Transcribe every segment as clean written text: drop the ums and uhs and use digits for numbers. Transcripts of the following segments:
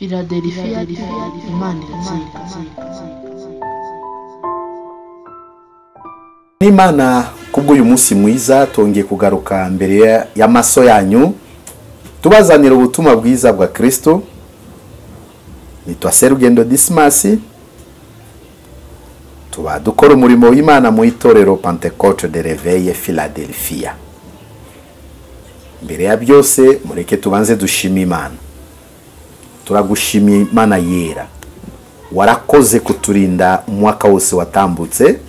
Philadelphia Imana iratsinda. N'Imana kubw'uyu munsi mwiza tongeye kugaruka mbere y'amaso yanyu tubazanira ubutumwa bwiza bwa Kristo. Nitwa Serugendo Dismas, tuba dukora umurimo w'Imana mu itorero Pentecote de Réveil Philadelphia. Mbere ya byose mureke tubanze dushima Imana. Turagushimiye Imana yera, warakoze kuturinda umwaka wose watambutse,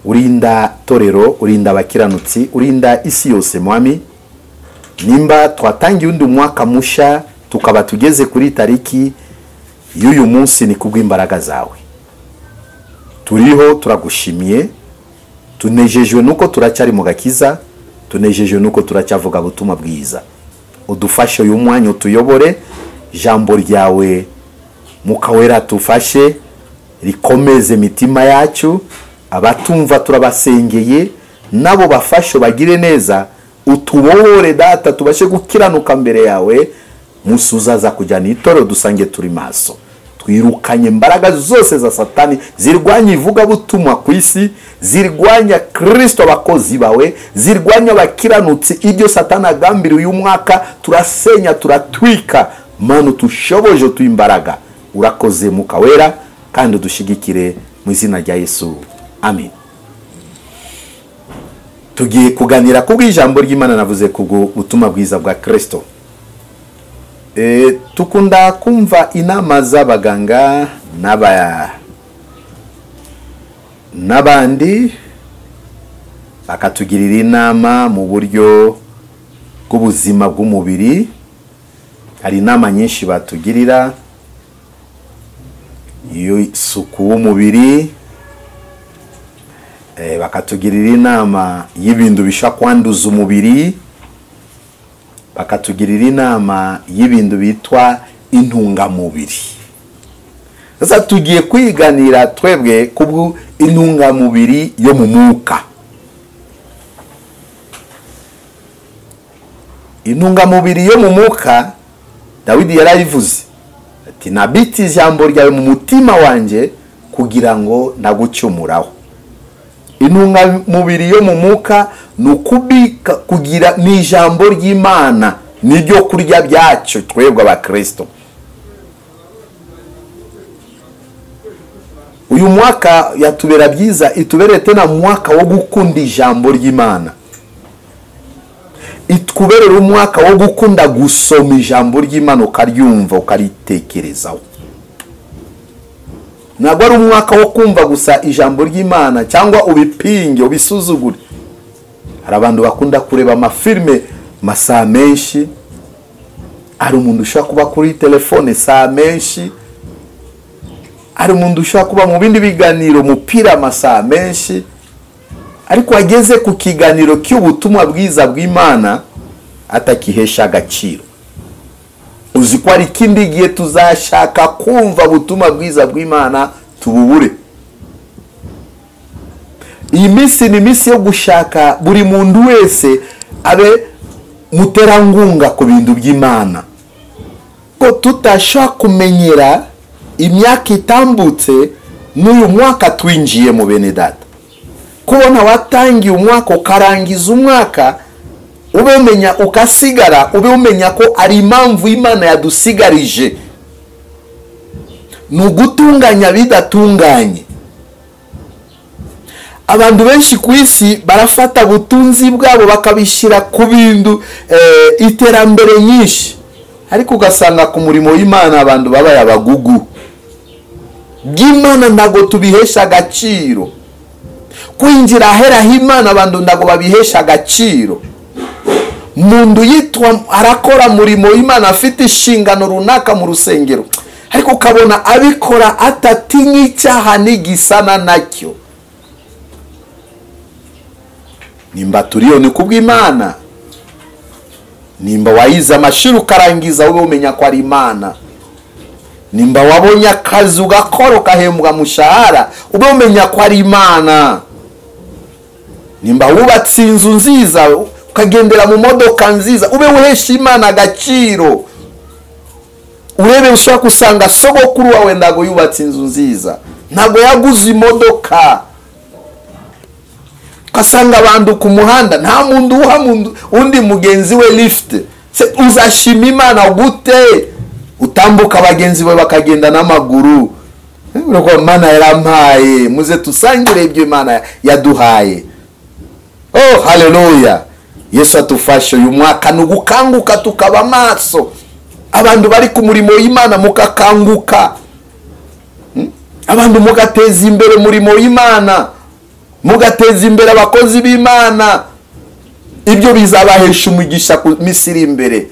urinda torero, urinda abakiranutsi, urinda isi yose mwami. Nimba twatangiye undi mwaka musha tukaba tugeze kuri tariki y'uyu munsi, ni kubw'imbaraga zawe turiho. Turagushimiye, tunejejwe nuko turacyari mu gakiza, tunejejwe nuko turacyavuga ubutumwa bwiza. Udufashe uyu mwanya, utuyobore, ijambo ryawe mukawera tufashe rikomeze imitima yacu. Abatumva turabasengeye nabo bafashe bagire neza, utubohore data tubashe gukiranuka mbere yawe. Musuzaza kujyana itorero dusange turi maso, twirukanye imbaraga zose za Satani zirwanya ivugabutumwa ku isi, zirwanya Kristo abakozi bawe, zirwanya abakiranutsi. Ibyo Satani agambiriye uyu mwaka turasenya, turatwika. Manu tushoboje tuimbaraga. Urakoze mukawera kandi udushigikire mu izina rya Yesu, amen. Tugiye kuganira kubw'ijambo ry'Imana, navuze kubwo ubutumwa bwiza bwa Kristo. Tukunda kumva inama z'abaganga n'abandi bakatugirira inama mu buryo bw'ubuzima bw'umubiri. Hari inama nyinshi batugirira, y'isuku w'umubiri, bakatugirira inama y'ibintu bishobora kwanduza umubiri, bakatugirira inama y'ibintu bitwa intungamubiri. Sasa tugiye kwiganira twebwe kubwo intungamubiri yo mu mwuka. Intungamubiri yo mu mwuka, Dawidi yarayivuze ati nabiti ijambo ryawe mu mutima wanje kugira ngo nagucumuraho. Intungamubiri yo mu mwuka ni ukubika kugira ni ijambo ry'Imana, niryo kurya byacu twebwe abakristo. Uyu mwaka yatubera byiza, itubere tena mwaka wo gukunda ijambo ry'Imana, ituberere umwaka wo gukunda gusoma ijambo ry'Imana ukaryumva ukaritekerezaho. Ntabwo ari umwaka wo kumva gusa ijambo ry'Imana cyangwa ubipinge ubisuzugure. Hari abantu bakunda kureba amafilme masaha menshi, hari umuntu ushobora kuba kuri telefone saa menshi, hari umuntu ushobora kuba mu bindi biganiro umupira amasaha menshi, ariko ageze ku kiganiro cy'ubutumwa bwiza bw'Imana atakihesha agaciro. Uzi ko ari ikindi gihe tuzashaka kumva ubutumwa bwiza bw'Imana tububure. Iyi minsi ni minsi yo gushaka buri muntu wese abe muterangunga ku bintu by'Imana, ko tutashaka kumenyera imyaka itambutse n'uyu mwaka twinjiye mu bene data. Kubona watangiye umwaka ukarangiza umwaka ube umenya ukasigara, ube umenya ko ari impamvu Imana yadusigarije, ni ugutunganya bidatunganye. Abantu benshi ku isi barafata ubutunzi bwabo bakabishyira ku bintu iterambere nyinshi, ariko ugasanga ku murimo w'Imana abantu babaye abagugu. By'Imana ntago tubihesha agaciro. Kwinjira ahera h'Imana abantu ntago babihesha agaciro. Mundu yitwa arakora murimo w'Imana afite inshingano runaka mu rusengero, ariko ukabona abikora atatinya icyaha n'igisana nacyo. Nimba turiyo ni kubw'Imana, nimba wayize amashuri ukarangiza ube umenya ko ari Imana, nimba wabonye akazi ugakora ukahembwa mushahara ube umenya ko ari Imana, nimba wubatse inzu nziza ukagendera mu modoka nziza ube uhesha Imana agaciro. ushobora gusanga sogokuru wawe ntago yubatse inzu nziza, ntago yaguze imodoka. Ugasanga abantu ku muhanda nta muntu uha undi mugenzi we lift. Uzashima Imana gute utambuka bagenzi be bakagenda n'amaguru? Uriko Imana yarampaye, muze tusangire ibyo Imana yaduhaye. Oh, haleluya. Yesu atufashe uyu mwaka ni ugukanguka tukaba maso. Abantu bari ku murimo w'Imana mukakanguka, abantu mugateza imbere umurimo w'Imana, mugateza imbere abakozi b'Imana. Ibyo bizabahesha umugisha ku misiri imbere.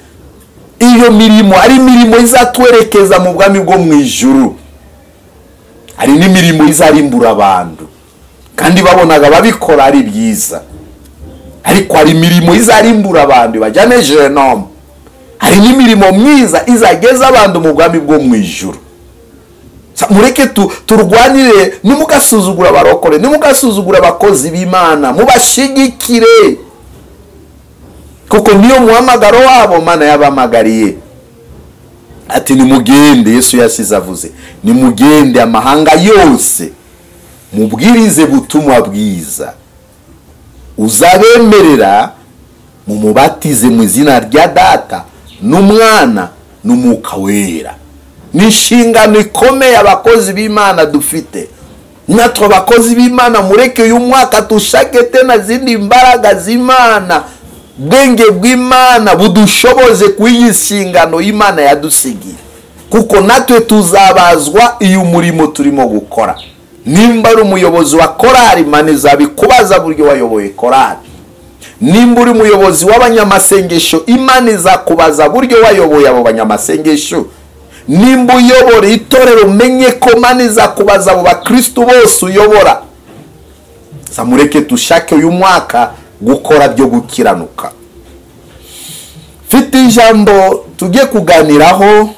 Iyo mirimo ari imirimo izatwerekeza mu bwami bwo mu ijuru, hari n'imirimo izarimbura abantu kandi babonaga babikora ari byiza, ariko hari imirimo izarimbura abantu bajyane genome. Hari n'imirimo myiza izageza abantu mu bwami bwo mu ijuru. Mureke turwanire, nimugasuzugura abarokore, nimugasuzugura abakozi b'Imana, mubashigikire, kuko niyo muhamagaro wabo Mana yabamagariye. Ati nimugende, Yesu yasize avuze, nimugende amahanga yose mubwirize butumwa bwiza, uzabemerera mumubatize mu izina rya Data n'Umwana n'Umwuka Wera. Ni inshingano ikomeye abakozi b'Imana dufite. Natwe abakozi b'Imana mureke uyu mwaka tushake tena zindi mbaraga z'Imana, bwenge bw'Imana budushoboze kuyi nshingano Imana yadusigiye, kuko natwe tuzabazwa iyo murimo turimo gukora. Nimba uri umuyobozi wa korali, Imana izabikubaza buryo wayoboye korali. Nimba uri umuyobozi w'abanyamasengesho, Imana izakubaza buryo wayoboye abo banyamasengesho. Nimba uyobora itorero, umenye ko Imana izakubaza abo bakristo bose uyobora. Mureke dushake uyu mwaka gukora byo gukiranuka. Mfite ijambo tugiye kuganiraho.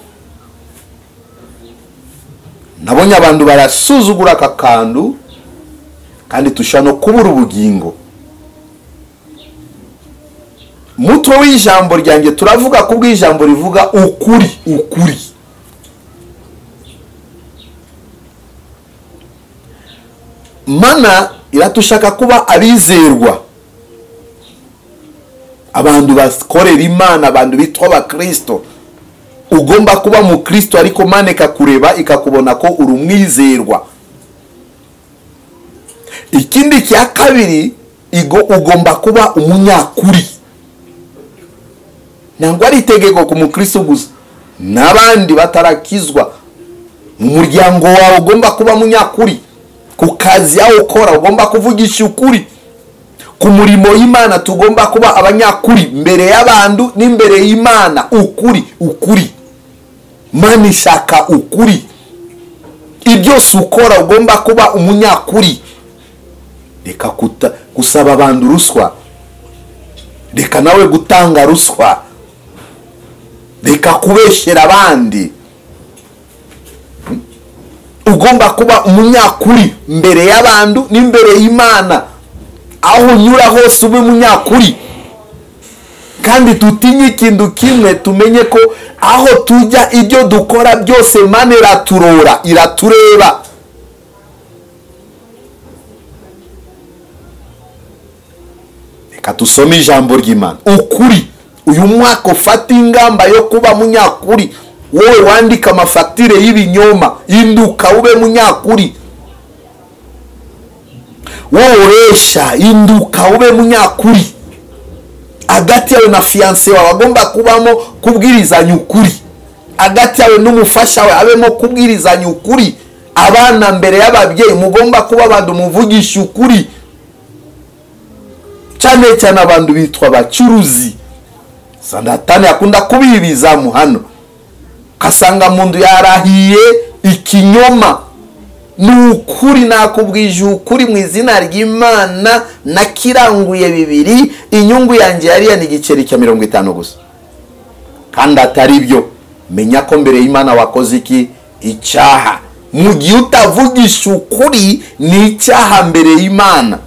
Nabonye abantu barasuzugura aka kantu, kandi tushobora no kubura ubugingo. Mutwe w'ijambo ryanjye turavuga ku bw'ijambo rivuga ukuri, ukuri. Mana iratushaka kuba abizerwa, abantu bakorera Imana, abantu bitwa abakristo. Ugomba kuba mu Kristo, ariko Mana ikakureba ikakubona ko uri umwizerwa. Ikindi cya kabiri, ugomba kuba umunyakuri. Ntabwo ari itegeko ku mukristo gusa, n'abandi batarakizwa. Mu muryango wawe ugomba kuba munyakuri, ku kazi yawe ukora ugomba kuvugisha ukuri, ku murimo w'Imana tugomba kuba abanyakuri mbere y'abantu n'imbere y'Imana. Ukuri, ukuri. Mana ishaka ukuri. Ibyo ukora ugomba kuba umunyakuri. Reka gusaba abantu ruswa, reka nawe gutanga ruswa, reka kubeshyera abandi. Ugomba kuba umunyakuri mbere y'abantu n'imbere y'Imana. Aho unyura hose ube umunyakuri. Kandi tutinye ikintu kimwe, tumenye ko aho tujya ibyo dukora byose Imana iraturora, iratureba. Reka tusome ijambo ry'Imana. Ukuri. Uyu mwaka ufata ingamba yo kuba munyakuri. Wowe wandika amafagitire y'ibinyoma, induka ube munyakuri. Wowe uresha, induka ube munyakuri. Hagati yawe na fiancé wawe agomba kubamo kubwirizanya ukuri. Hagati yawe n'umufasha wawe abemo kubwirizanya ukuri. Abana mbere y'ababyeyi mugomba kuba abantu muvugisha ukuri. Cyane cyane abantu bitwa abacuruzi. Satani akunda kubibiza mu hano. Kasanga mundu yarahiye ikinyoma. Nukuri nakubwije ukuri mu izina ry'Imana, nakiranguye bibiri, inyungu yanjye yari ni igiceri cya 50 gusa. Kandi atari byo. Menya ko mbere y'Imana wakoze iki? Icyaha. Mu gihe utavugisha ukuri ni icyaha mbere y'Imana.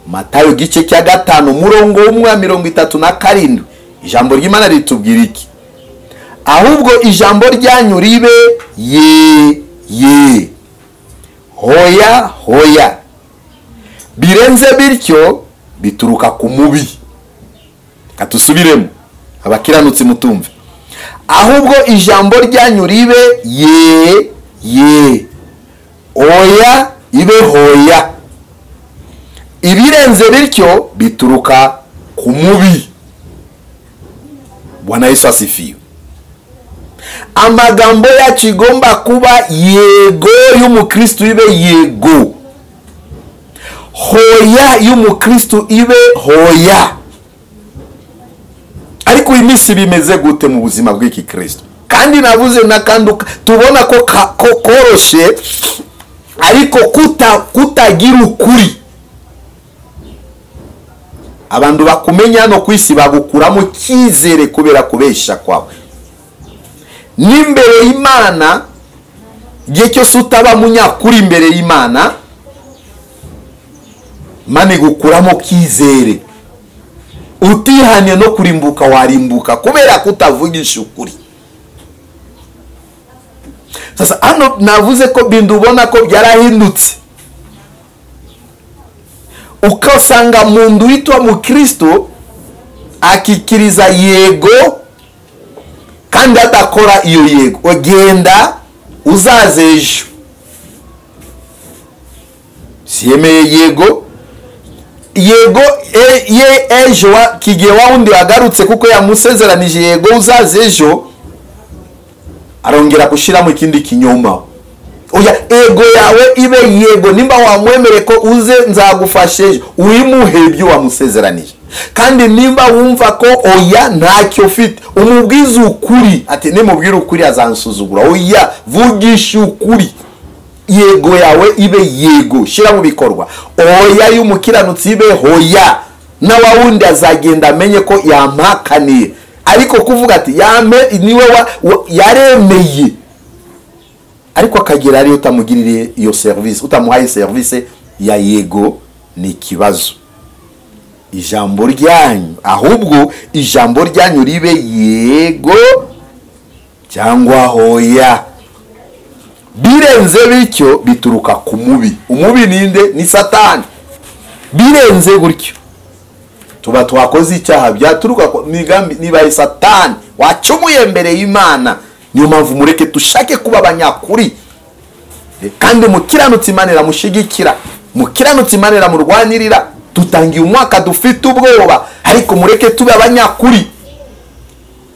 Matayo gice cya 5 murongo 1 37, ijambo ry'Imana ritubwira iki? Ahubwo ijambo ryanyu ribe ye ye, hoya hoya. Birenze bityo bituruka ku mubi. Katusubiremo abakiranutsi mutumve. Ahubwo ijambo ryanyu ribe ye ye, oya ibe hoya. Ibirenze bityo bituruka ku mubi. Bwana Yesu asifiwe. Amagambo yacu igomba kuba yego y'umukristo ibe yego, hoya y'umukristo ibe hoya. Ariko iminsi bimeze gute mu buzima bw'iki Kristo? Kandi navuze nakanduka tubona ko koroshe, ariko kutagira ukuri. Abantu bakumenya no kwisi bagukuramo cyizere kubera kubesha kwawe. N'imbere y'Imana, igihe cyose utaba munyakuri imbere y'Imana, mane gukuramo kizere. Utihanye no kurimbuka warimbuka kubera kutavugisha ukuri. Sasa hano navuze ko bindu ubona ko byarahindutse. Ukasanga mundu witwa mukristo akikiriza yego kandi adakora iyo yego. Ogenda uzaze ejo. Siyemeye yego yego ye ejo kigiye wawundi wagarutse kuko yamusezeranije yego uzaze ejo, arongera gushira mu kindi kinyoma. Oya, ego yawe ibe yego. Nimba wamwemere ko uze nzagufashe ejo, uyimuhe ibyo wamusezeranije. Kandi nimba wumva ko oya ntacyo ufite, umubwize ukuri. Ati nimubwira ukuri azansuzugura. Oya, vugisha ukuri. Yego yawe ibe yego, shira mu bikorwa. Oya y'umukiranutsi ibe hoya. Na wawundi azagenda amenye ko yampakaniye. Ariko kuvuga ati yame niwe yaremeye, ariko akagera ari utamugirire iyo service, utamuhaye service ya yego, ni kibazo. Ijambo ryanyu, ahubwo ijambo ryanyu ribe yego cyangwa hoya. Birenze bityo bituruka ku mubi. Umubi ninde? Ni Satani. Birenze gutyo tuba twakoze icyaha byaturuka ku migambi niba Satani wacumuye mbere y'Imana. Niyo mpamvu mureke tushake kuba abanyakuri. Kandi mukiranutsi Imana iramushigikira, mukiranutsi Imana iramurwanirira. Tutangiye umwaka dufite ubwoba, ariko mureke tube abanyakuri.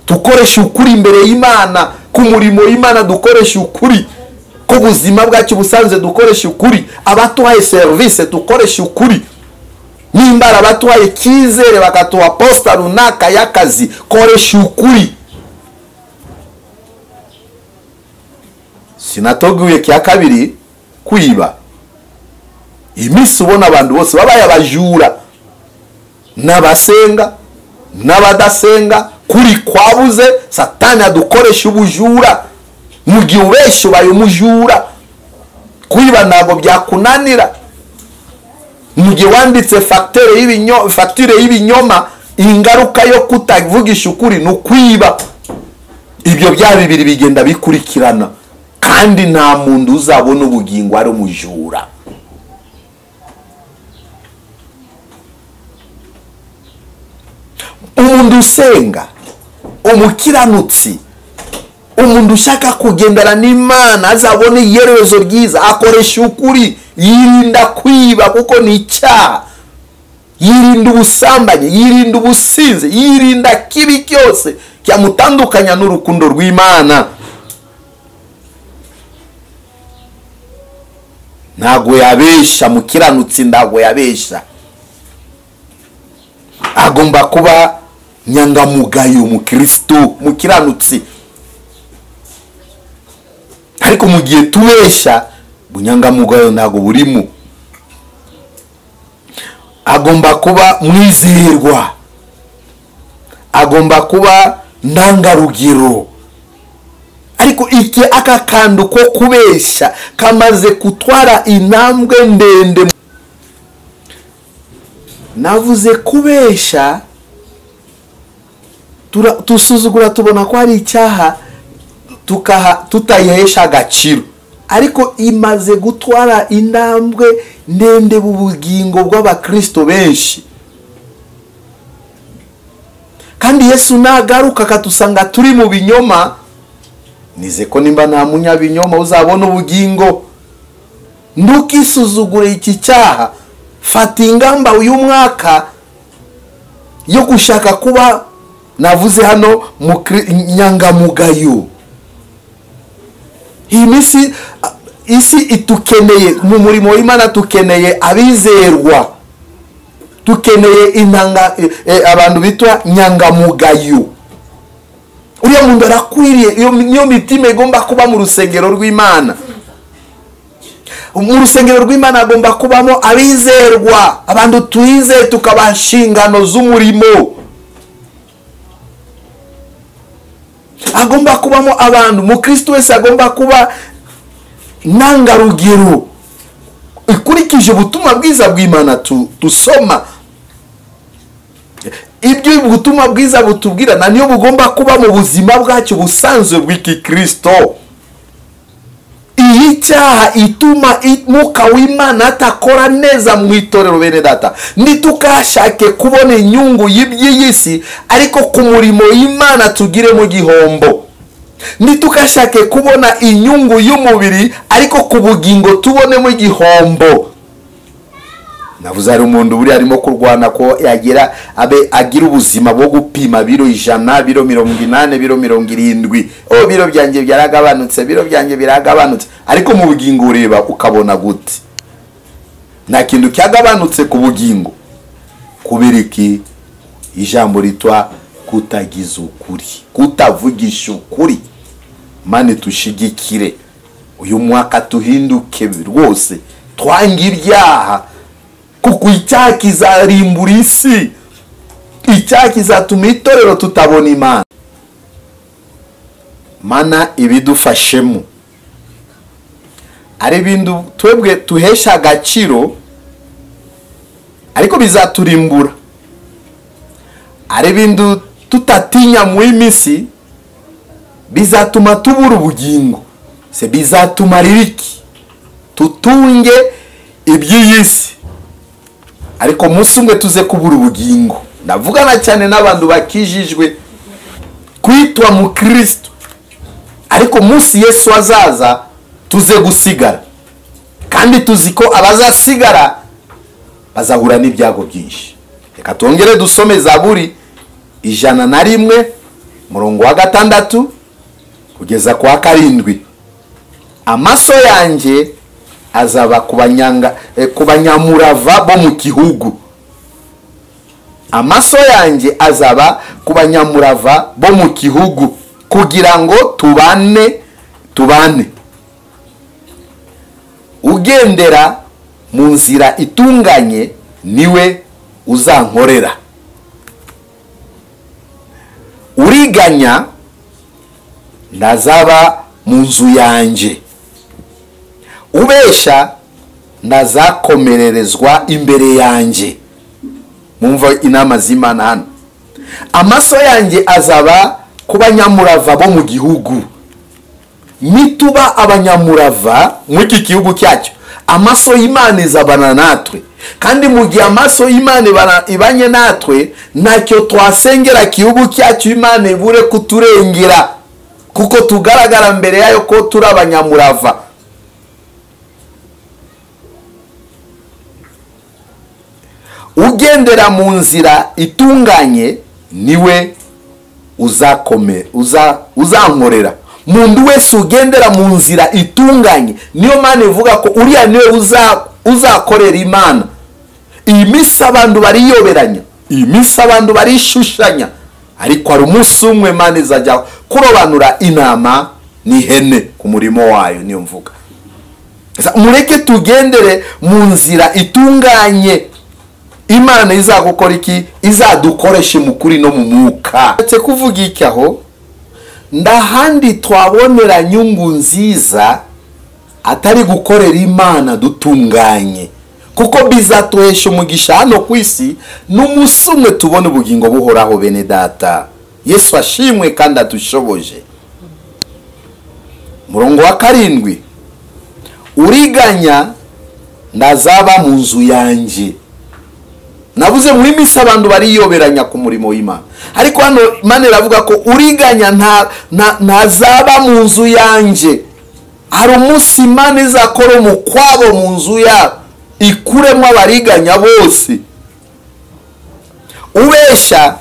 Tukoresha ukuri imbere y'Imana, ku murimo y'Imana dukoresha ukuri, ku buzima bwacu busanzwe dukoresha ukuri, abatuhaye service dukoresha ukuri. Nimba abatuhaye kizere bakatuha posta runaka y'akazi, koresha ukuri. Sinatoguye kya kabiri kwiba. Iminsi ubona abantu bose babaye abajura, n'abasenga n'abadasenga, kuri kwabuze. Satani adukoresha ubujura. Mu gihe ubesha ubaye umujura. Kwiba ntabwo byakunanira. Mu gihe wanditse facture y'ibinyoma, ingaruka yo kutavugisha ukuri ni ukwiba. Ibyo bya bibiri bigenda bikurikirana, kandi nta muntu uzabona ubugingo ari umujura. Umuntu usenga, umukiranutsi, umuntu ushaka kugendana n'Imana azabone iherezo ryiza, akoresha ukuri, yirinda kwiba kuko ni icyaha, yirinda ubusambanyi, yirinda ubusinzi, yirinda kibi cyose cyamutandukanya n'urukundo rw'Imana. Ntago yabesha mukiranutsi, ntago yabesha. Agomba kuba nyangamugayo mukristo, mukiranutsi. Ariko mu gihe tubesha, bunyangamugayo ntago burimo. Agomba kuba mwizerwa, agomba kuba ndangarugero. Ariko iki aka kandu ko kubesha kamaze kutwara intambwe ndende. Navuze kubesha Tusuzugura tubona ko ari icyaha tutayihesha agaciro, ariko imaze gutwara intambwe ndende mu bugingo bw'abakristo benshi. Kandi Yesu nagaruka akatusanga turi mu binyoma, nize ko nimba nta munyabinyoma uzabona ubugingo. Ntukisuzugure iki cyaha. Fata ingamba uyu mwaka yo gushaka kuba, navuze hano, nyangamugayo. Iyi minsi isi itukeneye mu murimo w'Imana, tukeneye abizerwa, tukeneye abantu bitwa nyangamugayo. Uriya muntu arakwiriye, iyo niyo mitima igomba kuba mu rusengero rw'Imana. Mu rusengero rw'Imana agomba kubamo abizerwa, abantu twizeye tukabaha inshingano z'umurimo. Agomba kubamo abantu, mukristo wese agomba kuba ntangarugero ikurikije ubutumwa bwiza bw'Imana tusoma. Ibyo ubutumwa bwiza butubwira na niyo bugomba kuba mu buzima bwacu busanzwe bw'ikikristo. Iyi cyaha ituma Mwuka w'Imana atakora neza mu itorero bene data. Ntitukashake kubona inyungu y'iby'iyi si, ariko ku murimo w'Imana tugire mu gihombo. Ntitukashake kubona inyungu y'umubiri, ariko ku bugingo tubonemo igihombo. Navuze hari umuntu buri arimo kurwana ko yagira abe agira ubuzima bwo gupima biro 100, biro 80, biro 70. Oh, biro byanjye byaragabanutse, biro byanjye biragabanutse, ariko mu bugingo ureba ukabona gute nta kintu cyagabanutse ku bugingo. Kubera iki? Ijambo ritwa kutagiza ukuri, kutavugisha ukuri. Mane tushigikire uyu mwaka, tuhinduke rwose, twange ibyaha, kuko icyaha kizarimbura isi, icyaha kizatuma itorero tutabona Imana. Mana ibidufashemo ari ibintu twebwe tuhesha agaciro, ariko bizaturimbura. Ari ibintu tutatinya mu iminsi, bizatuma tubura ubugingo. Se bizatuma ririki tutunge iby'iyi si, ariko umunsi umwe tuze kubura ubugingo. Ndavugana cyane n'abantu bakijijwe kwitwa mu Kristo, ariko umunsi Yesu azaza tuze gusigara, kandi tuzi ko abazasigara bazahura n'ibyago byinshi. Reka twongere dusome Zaburi 101 murongo wa 6 kugeza kwa 7. Amaso yanjye azaba ku banyamurava bo mu gihugu. Amaso yanjye azaba ku banyamurava bo mu gihugu, kugira ngo tubane. Ugendera mu nzira itunganye niwe uzankorera. Uriganya ndazaba mu nzu yanjye, ubesha ndazakomererezwa imbere yanjye. Mumva inama z'Imana hano. Amaso yanjye azaba ku banyamurava bo mu gihugu. Nituba abanyamurava mu iki gihugu cyacu, amaso y'Imana izabana natwe. Kandi mu gihe amaso y'Imana ibanye natwe, ntacyo twasengera igihugu cyacu Imana ibure kuturengera, kuko tugaragara mbere yayo ko turi abanyamurava. Ugendera mu nzira itunganye niwe uzankorera. Mundu wese ugendera mu nzira itunganye, niyo Mana ivuga ko uriya niwe uzakorera Imana. Iyi minsi abantu bariyoberanya, iyi minsi abantu barishushanya, ariko hari umunsi umwe Imana izajya kurobanura intama n'ihene ku murimo wayo. Niyo mvuga, mureke tugendere mu nzira itunganye. Imana izagukora iki? Izadukoreshe mu kuri no mu mwuka. Ndetse kuvuga iki aho, ndahandi twabonera nyungu nziza atari gukorera Imana dutunganye, kuko bizatuhesha umugisha hano ku isi, n'umunsi umwe tubona ubugingo buhoraho. Bene data, Yesu ashimwe kandi adushoboje. Murongo wa 7, uriganya ndazaba mu nzu yanjye. Navuze muri misa abantu bariyoberanya ku murimo w'Imana, ariko hano Imana iravuga ko uriganya ntazaba mu nzu yanjye. Hari umunsi Imana izakora umukwabo mu nzu yabo, ikuremo abariganya bose. Ubesha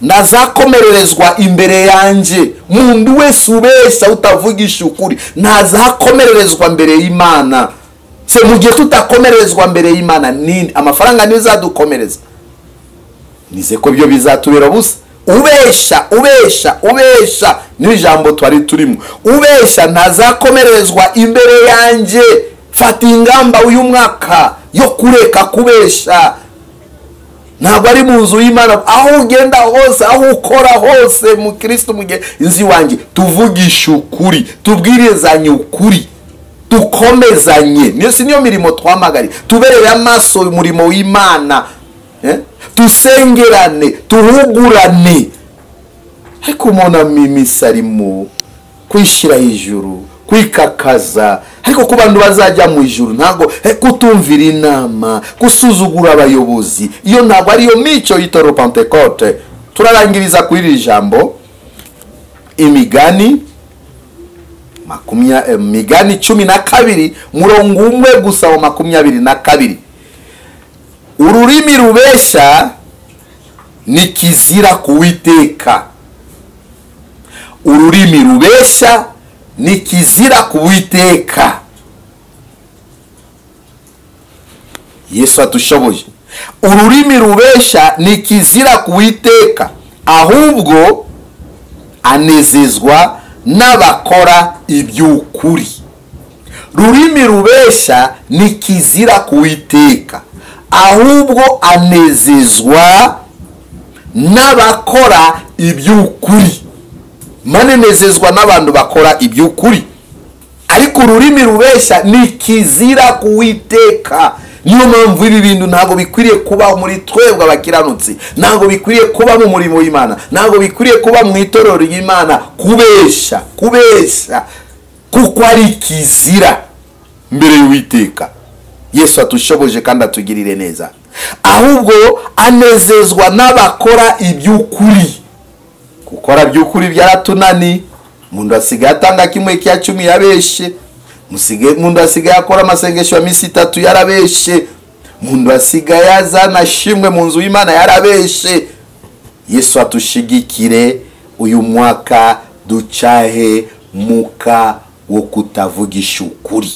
ntazakomererezwa imbere yanjye. Umuntu wese ubesha utavugisha ukuri ntazakomererezwa mbere y'Imana. Se mu gihe tutakomerezwa mbere y'Imana, nini amafaranga niyo izadukomereza? Nize ko byo bizatubera busa. Ubesha, ubesha, ubesha, ni ijambo twari turimo. Ubesha ntazakomerezwa imbere yanjye. Fata ingamba uyu mwaka yo kureka kubesha. Ntabwo ari mu nzu y'Imana, aho ugenda hose, aho ukora hose, mu Kristo mugenzi wanjye, tuvugishe ukuri, tubwirizanye ukuri, tukomezanye. Niyo si niyo mirimo twamagari, tubereye amaso umurimo w'Imana, tusengerane, tuhugurane. Ariko umuntu amimisa arimo kwishyira hejuru, kwikakaza, ariko ku bantu bazajya mu ijuru ntago kutumvira inama, gusuzugura abayobozi, iyo ntabwo ariyo mico y'itorero Pentecote. Turarangiriza kuri iri jambo, Imigani Migani 12 murongo 1 gusa wa 22. Ururimi rubesha ni kizira kuwiteka. Ururimi rubesha ni kizira kuwiteka. Yesu atushoboje. Ururimi rubesha ni kizira kuwiteka, ahubwo anezezwa n'abakora iby'ukuri. Rurimi rubesha ni kizira kuwiteka, ahubwo anezezwa n'abakora iby'ukuri. Manenezezwa n'abantu bakora iby'ukuri, ariko ururimi rubesha ni kizira kuwiteka. Niyo mpamvu ibi bintu ntabwo bikwiriye kuba muri twebwe abakiranutsi, ntabwo bikwiriye kuba mu murimo w'Imana, ntabwo bikwiriye kuba mu itorero ry'Imana kubesha, kubesha, kuko ari kizira mbere y'Uwiteka. Yesu atushoboje kandi atugirire neza. Ahubwo anezezwa n'abakora iby'ukuri. Gukora by'ukuri byaratunani. Umuntu asigaye atanga kimwe cya 10 yabeshe. Umuntu asigaye akora amasengesho ya misi 3 yarabeshe. Umuntu asigaye azana shimwe mu nzu y'Imana yarabeshe. Yesu atushigikire uyu mwaka ducahe muka wo kutavugisha ukuri.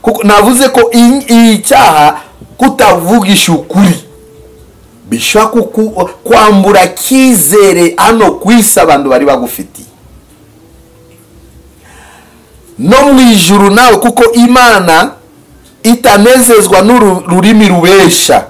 Kuko navuze ko icyaha kutavugisha ukuri bishaka kwambura kizere hano kwisa abantu bari bagufitiye no mu ijuru nawe, kuko Imana itanezezwa n'ururimi rubesha,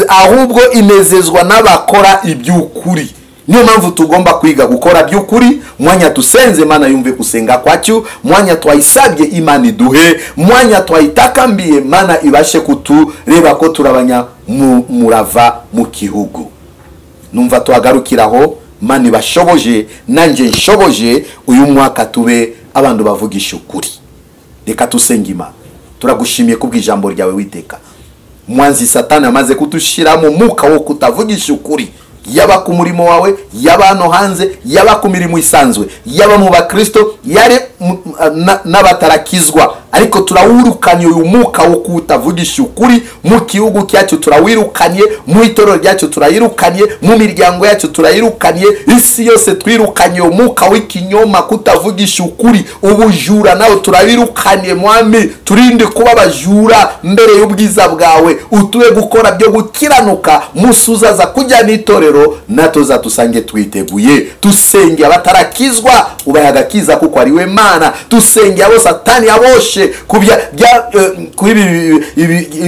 ahubwo inezezwa n'abakora iby'ukuri. Niyo mpamvu tugomba kwiga gukora by'ukuri. Mwanya tusenze Imana yumve kusenga kwacu, mwanya twayisabye Imana iduhe, mwanya twayitakambiye Imana ibashe kutureba ko turabanya murava mu gihugu. Numva twagarukiraho. Imana ibashoboje nanje nshoboje uyu mwaka tube abantu bavugisha ukuri. Reka tusenge Imana. Turagushimiye kubw'ijambo ryawe Witeka. Mwanzi Satani amaze kutushira mu muka wo kutavugisha ukuri, yaba ku murimo wawe, yaba hano hanze, yaba ku mirimo isanzwe, yaba mu bakristo, yari n'abatarakizwa, ariko turawirukanye uyu muka wo kutavugisha ukuri mu gihugu cyacu, turawirukanye mu itorero ryacu, turayirukanye mu miryango yacu, turayirukanye isi yose, twirukanye umuka w'ikinyoma, kutavugisha ukuri, ubujura nawe turabirukanye. Mwami, turinde kuba abajura mbere y'ubwiza bwawe, utuwe gukora byo gukiranuka, musuzaza kujya n'itorero natoza tusange twiteguye. Tusenge abatarakizwa ubaye agakiza kuko ari we Mana. Tusenge abo Satani yaboshe kubya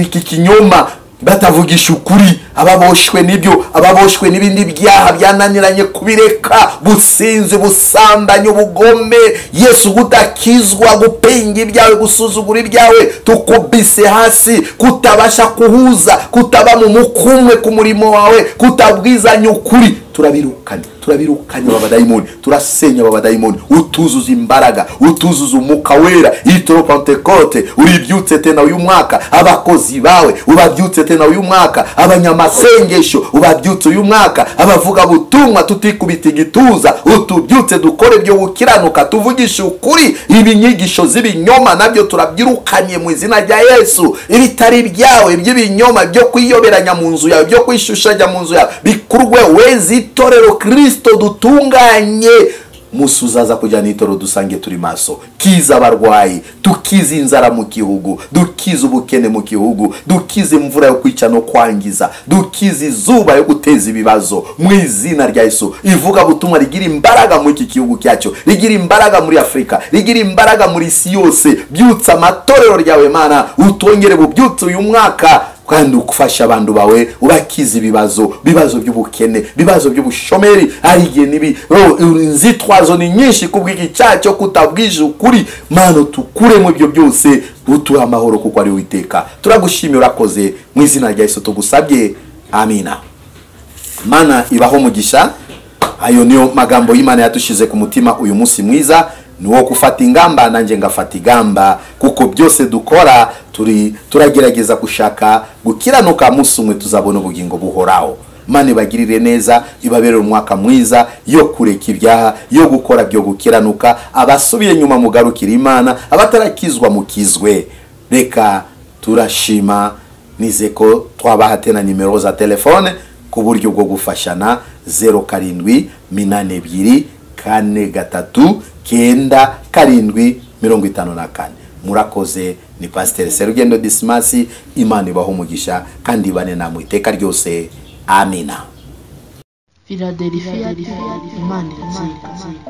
iki kinyoma Batavugisha ukuri, ababoshwe n'ibyo, ababoshwe n'ibindi byaha byananiranye kubireka, businzi, busambanyi, ubugome, Yesu gudakizwa, gupinga ibyawe, gusuzugura ibyawe, tukubise hasi, kutabasha kuhuza, kutaba mu mukumwe ku murimo wawe, kutabwizanya ukuri, turabirukanye, turabirukanye abadayimoni, turasenya abadayimoni, utuzuza imbaraga, utuzuza umuka wera. Itoro Pentecote uribyutse tena uyu mwaka, abakozi bawe ubabyutse tena uyu mwaka, abanyamasengesho ubabyutse uyu mwaka, abavuga butumwa tutikubita igituza, utubyutse dukore byo gukiranuka, tuvugishe ukuri, ibinyigisho z'ibinyoma nabyo turabyirukanye mu izina rya Yesu. Ibitari byawe by'ibinyoma byo kwiyoberanya mu nzu yawe, byo kwishushanya mu nzu yawe, bikurwe wezi itorero Kristo dutunganye. Musuzaza kujyana itoro dusange turi maso, kiza abarwayi, tukize inzara mu gihugu, dukize ubukene mu gihugu, dukize imvura yo kwica no kwangiza, dukize izuba yo guteza ibibazo mu izina rya Yesu. Ivuga butumwa rigira imbaraga muri iki gihugu cyacu, rigira imbaraga muri Afrika, rigira imbaraga muri isi yose. Byutsa amatorero ryawe Mana, utongere bubyutse uyu mwaka, kandi ufasha abantu bawe, ubakiza ibibazo, bibazo by'ubukene, bibazo by'ubushomeri, ari igihe nibi inzitwazo ni nyinshi kubw'iki cyaha cyo kutabwije ukuri. Mana tukuremo ibyo byose, utuhe amahoro kuko ari Uwiteka. Turagushimira, urakoze, mu izina rya Yesu tugusabye, amina. Mana ibaho mugisha. Ayo niyo magambo y'Imana yatushize ku mutima uyu munsi mwiza, ni wo gufata ingamba, nanjye ngafata igamba, kuko byose dukora turagerageza gushaka gukiranuka, munsi umwe tuzabona ubugingo buhoraho. Mana ibagirire neza, ibabere umwaka mwiza yo kureka ibyaha, yo gukora byo gukiranuka. Abasubiye nyuma mugarukira Imana, abatarakizwa mukizwe. Reka turashima, nize ko twabaha tena nimero za telefone ku buryo bwo gufashana, 07 82 43 97 54. Murakoze. Ni Pastor Serugendo Dismasi. Imana ibaho umugisha kandi ibane namwe iteka ryose. Amina. Philadelphia, Imana irazirikana.